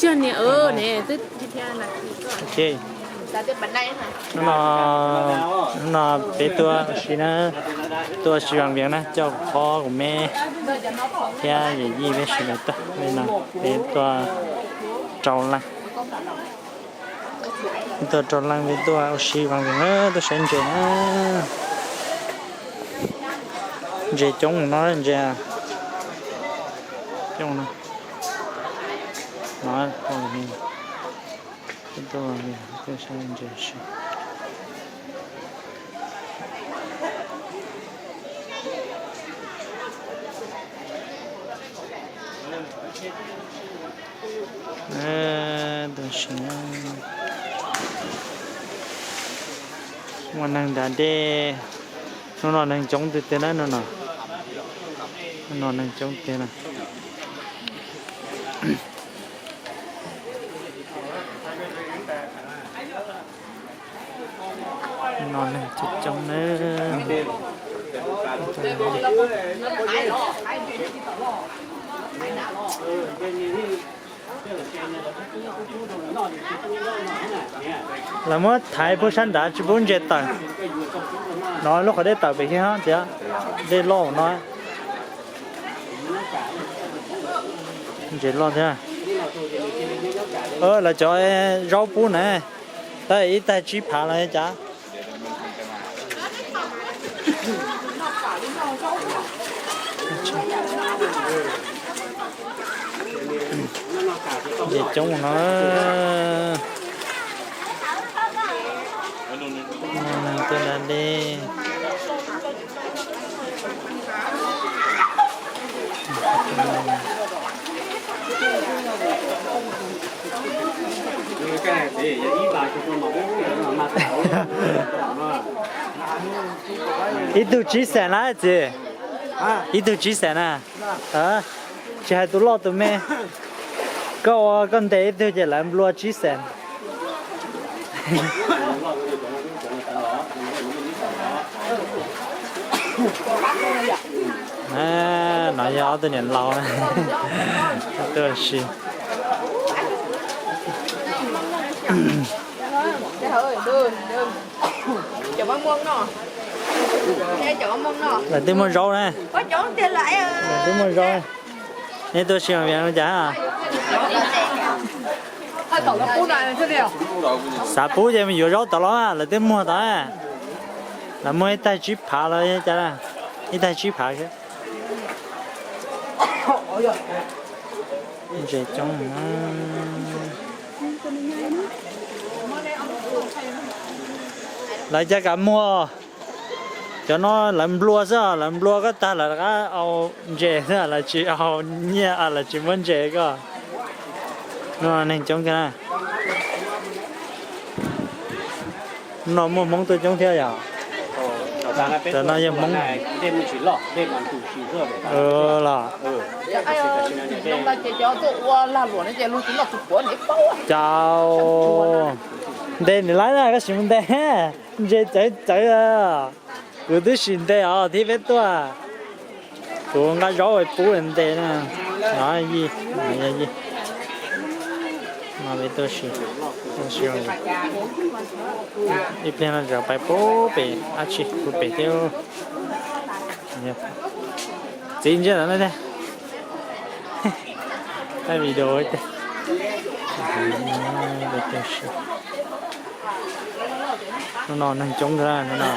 Ok, hnub no, hnub no peb tuaj ua si na, tuaj ua si Vaj Vias na, coj kuv phob kuv me thiab yawm yij peb sawv daws tuaj li no, peb tuaj rau leej, tuaj rau leej peb tuaj ua si Vaj Vias na, tuaj saib ntses na. Ntses coob no, ntses coob no, no, tuaj saib ntses si. Tuaj si, muaj neeg nram dej. Hnub no neeg coob tiag tiag na, hnub no, hnub no neeg coob tiag na. No neeg coob coob na. Lawv muab thaiv puag sab nrad tsis pub ntses tawm. No lub qhov dej tawm pem kiag tias dej loj no. Ntses loj thiab. Lawv cov zaub pub na, tab ib taig tsib phav los cas. Ntses coob no. Neeg tuaj da dej. Ib tug tsib xees na txiv, ib tug tsib xees na. Tsis hais tus loj tus me, koj ua koj ntes ib tug ces lawv nplua tsib xees. No yog ob tug niam laus na, tuaj si. Lawv twb muaj zaub na, lawv twb muaj zaub. Neb tuaj si mas cas? Xav pub ces mus yuav zaub tod los, lawv twb muag tod. Lawv muag ib taig tsib phav los cas, ib taig tsib phav. Ntses coob. Lawv cas kam muag. Cov no lawv nplua xwb, lawv nplua koj tag lawv rov qab au ntses xwb, lawv tsis au nyiaj, lawv tsis muab ntses koj. No neeg coob kawg na. No muaj Hmoob tuaj coob thiab yom? Cov no yog Hmoob los? Cas ntes nws laib na, koj sim mus ntes. Ntses txawv txawv. Kuv twb sim ntes os thiab peb tuaj. Kuv nqa zaub pub ntes na. Yij, yij. No peb tuaj si, ib pliag no tseem pais pub pem dab tsi, pub pem thiab. Txiv ntsia ntawm no tiag. Thaij video tiag. Hnub no neeg coob kawg no.